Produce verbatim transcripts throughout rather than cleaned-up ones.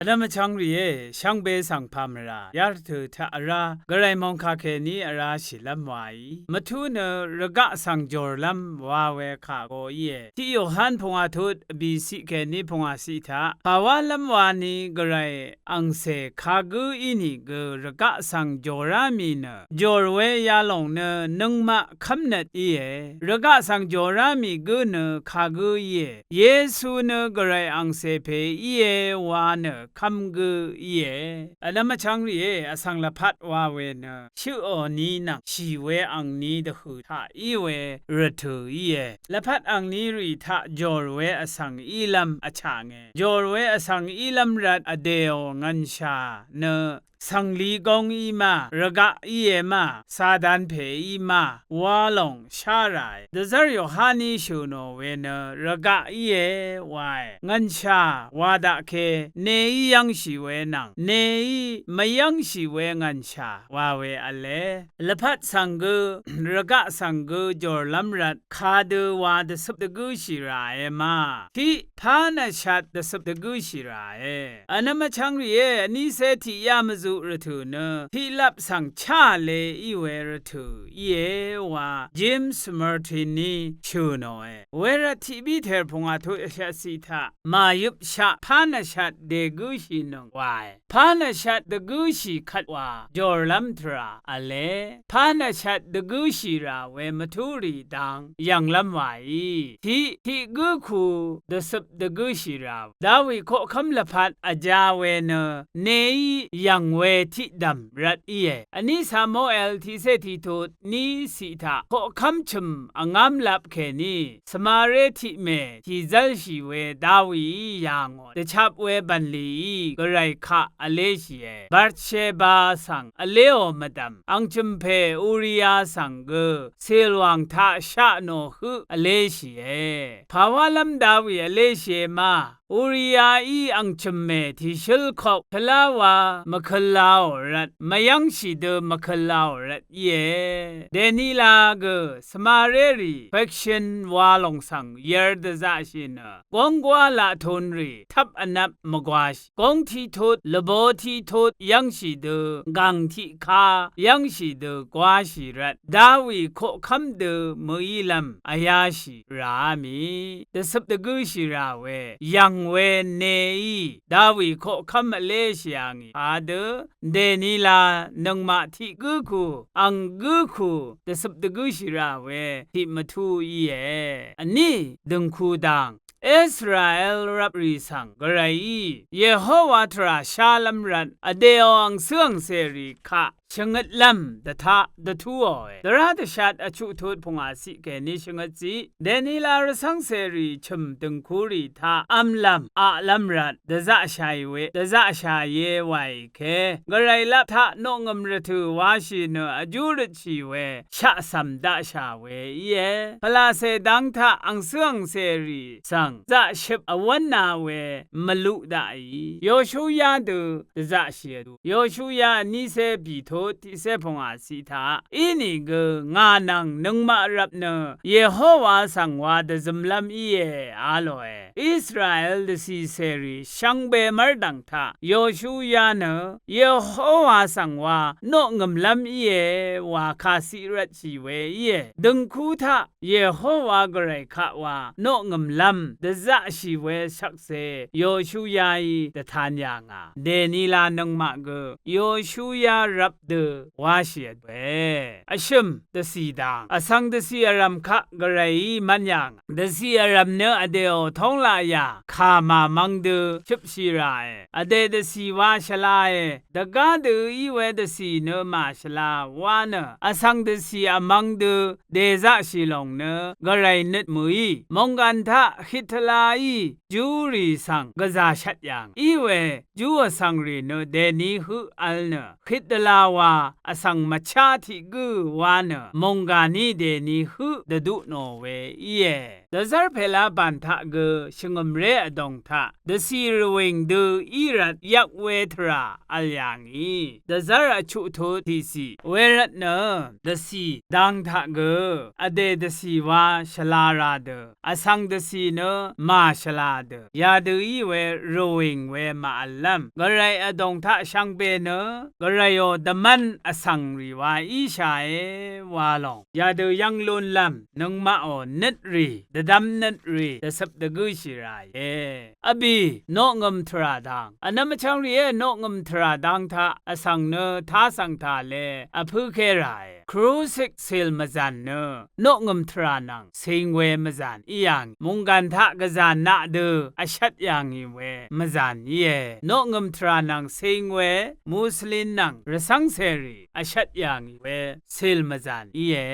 Vnvm vchvng rìé, shvngbe svng pà mvrà yarvtø̀ taq vrá gvray mòngkà kèní vrá shìlv́m waí mvtú nø rvgaq svng jòrlv́m wa we kà go íe. Tiq Yohan pungwà tut vbìciq kèní pungwàciq taq pàwálv́m wani gvray angcè kagǿ ínìgø rvgaq svng jòrá mì nø jòr we yalòng nø nøngmaq kv́mnøt íe. Rvgaq svng jòrá mì gǿ nø kagǿ íe. Yesu nø gvray angcè pè íe wa nø kv́m gǿ íe. Vnvm vchvng rìé, vsvng lvpat wa we nø shøqò ni nvng shì we angni dvhø̀ taq í we rvtø̀ íe. Lvpat angni rì taq jòr we vsvng ílv́m vchànge. Jòr we vsvng ílv́m rvt vdèò ngv̀nshà nø svngli góng í ma, rvgaq íe ma, Satan pè í ma wa lòng shá ràe. Dvzv́r Yohaní shø̀ nò we nø rvgaq íe wae. Ngv̀nshà wa daqke neí yv́ngshì we nvng neí mvyv́ngshì we ngv̀nshà wa we v̄le. Lvpat svng gø, rvgaq svng gø jòrlv́m rvt kadø wa dvcøp dvgǿshì ràe ma. Tiq pán vshat dvcøp dvgǿshì ràe. Vnvm vchvng rìé, vnícé tiqyá mvzuq rvtø̀ nø tiqlap svng cháàle í we rvtø̀ íe wa James Martin ní shø̀ nòe. Wervt tiq Piter pungwà tut vshatciq taq màyøpshaq pán vshat dègǿshìnøng wae. Pán vshat dvgǿshì kvt wa jòrlv́m tvrà v̄le. Pán vshat dvgǿshì rà we mvtúrì dang yv̀nglv́m wàí. Tiq, tiq gǿ ku dvcøp dvgǿshì rà. Dawi koqkv́m lvpat vjā we nø neí yv̀ng we tiqdv̀m rvt íe. Vní Samuel tiqcé tiqtut ní ciq taq koqkv́m chø̀m vngám lap kèní svmaré tiqmè tìzv́lshì we Dawií yà ngò dvchap we bv̀nlìí gvray kaq vléshìe. Batsheba svng vléò mvdv̀m angchø̀m pè Uria svng gø cìlwàng taq shaq nò høq vléshìe. Pàwálv́m Dawi vléshìe ma. Uriaí angchø̀mmè tìshǿl kok tvlá wa mvkø̄laò rvt, mvyv́ngshì dø mvkø̄laò rvt íe. Dènila gø svmarérì pekshøn wa lòng svng yvr dvzaqshì nø, gónggwá laq tun rì tvp vnvp mvgwashì. Góng tiqtut, lvbo tiqtut yv́ngshì dø, gàng tiqka yv́ngshì dø gwáshì rvt, Dawi koqkv́m dø mø̀ílv́m vyáshì ràá mì. Dvcøp dvgǿshì rà we, yv̀ng we neí Dawi koqkv́m vléshì yà ngì. Padø Dènila nøngmaq tiq gǿ ku, ang gǿ ku, dvcøp dvgǿshì rà we tiq mvtú íe. Vní dø̀ngku dang, Israel rvprì svng gvrayí Yehowa tvrà shálv́m rvt vdèò angcǿ angcèrì kaq shvngøtlv́m dvtaq dvtúòe. Dvrá dvshat vchuq tut pungwà ciq kèní shvngøt ciq. Dènila rvcv́ngcèrì chø̀m dø̀ngkurì taq v̄mlv̀m aqlv́m rvt dvzaqshàì we, dvzaqshàìe wàì ke, gvray lap taq noqngø̀m rvtø̀ washì nø vjú røtshì we shaqcv̀m daqshà we íe. Pvlàcè dang taq angcǿ angcèrì svng zaqshøp vwv́na we mvluq daqì. Yoshuya dø dvzaqshì vdu. Yoshuya vnícé bìtut tiqcé pungwà ciq taq, inìgø ngà nvng nøngmaq rvp nø Yehowa svng wa dvzømlv́m íe a lòe. Israel dvcìcèrì shvngbe mv́rdv̀ng taq Yoshuya nø Yehowa svng wa noqngø̀mlv́m íe wa kàciq rvtshì we íe. Dø̀ngkú taq Yehowa gvray kaq wa noqngø̀mlv́m dvzaqshì we shvkse Yoshuyaí dvtan yà ngà. Dènila nøngmaq gø Yoshuya rvp dø wáshì vtue. Vshø̀m dvcì dang, vsvng dvcì vrv̀m kaq gvrayí mv́n yà ngà. Dvcì vrv̀m nø vdèò tónglaq yà, kà màmvng dø shøpshì ràe. Vdè dvcì wa shvlae, dvgá dø í we dvcì nø màshvla wa nø, vsvng dvcì vmvng dø dèzaqshì lòng nø gvray nøt mø̀í. Mònggàn taq Hitlaí Júrì svng gvzà shvt yà ngà. Í we Jú vsvngrì nø dèní høq vl nø, Hitla wa vsvng mvchá tiq gǿ wa nø, mònggàní dèní høq dvduq nò we íe. Dvzv́r pèlá bàn taq gø shvngø̀mré vdòng taq dvcì rvwìng dø í rvt yvk we tvrà v̄l yà ngì. Dvzv́r vchuq tut tìcì wervtnø dvcì dang taq gø vdè dvcì wa shvla ra dø, vsvng dvcì nø màshvla dø, yadø í we rvwìng we màvllv́m, gvray vdòng taq shvngbe nø gvrayò dvmv́n vsvng rì wa íshàe wa lòng, yadø yv́ng lúnlv́m nøngmaqò nøtrì, dvdvm nøtrì dvcøp dvgǿshì ràìe. Vbì noqngø̀m tvrà dang, vnvm vchvng rìé, noqngø̀m tvrà dang taq vsvng nø tasv̀ng tàle vpǿké ràe. Krusik cìl mvzàn nø noqngø̀m tvrà nvng cing we mvzàn í yà ngì. Mònggàn taq gvzà naq dø vshvt yà ngì we mvzàn íe. Noqngø̀m tvrà nvng cing we Muslin nvng rvcv́ng cèrì vshvt yà ngì we cìl mvzàn íe.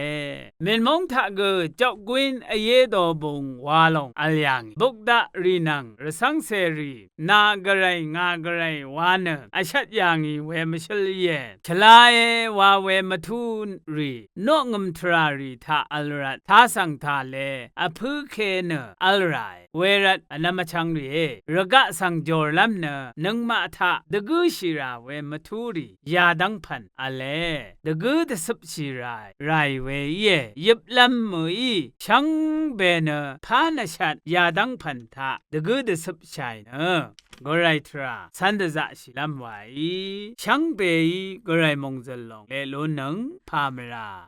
Mènmóng taq gø jokgwín vyédo bung wa lòng v̄l yà ngì. Bukdaq rì nvng rvcv́ng cèrì na gvray nga gvray wa nø vshvt yà ngì we mvshǿl íe. Shvlae wa we mvtú rì noqngø̀m tvrà rì taq v̄l rvt tasv̀ng tàle vpǿké nø v̄l ràe. Wervt vnvm vchvng rìé, rvgaq svng jòrlv́m nø nøngmaq taq dvgǿshì rà we mvtú rì yadv́ng pv̀n v̄le. Dvgǿ dvcøpshì ràì, ràì we íe. Yøplv́m mø̀í shvngbe nø pán vshat yadv́ng pv̀n taq dvgǿ dvcøpshàì nø gvray tvrà cv́n dvzaqshìlv́m wàí, shvngbeí gvray mòngzø̀l lòng leqlúnnøng pà mvrà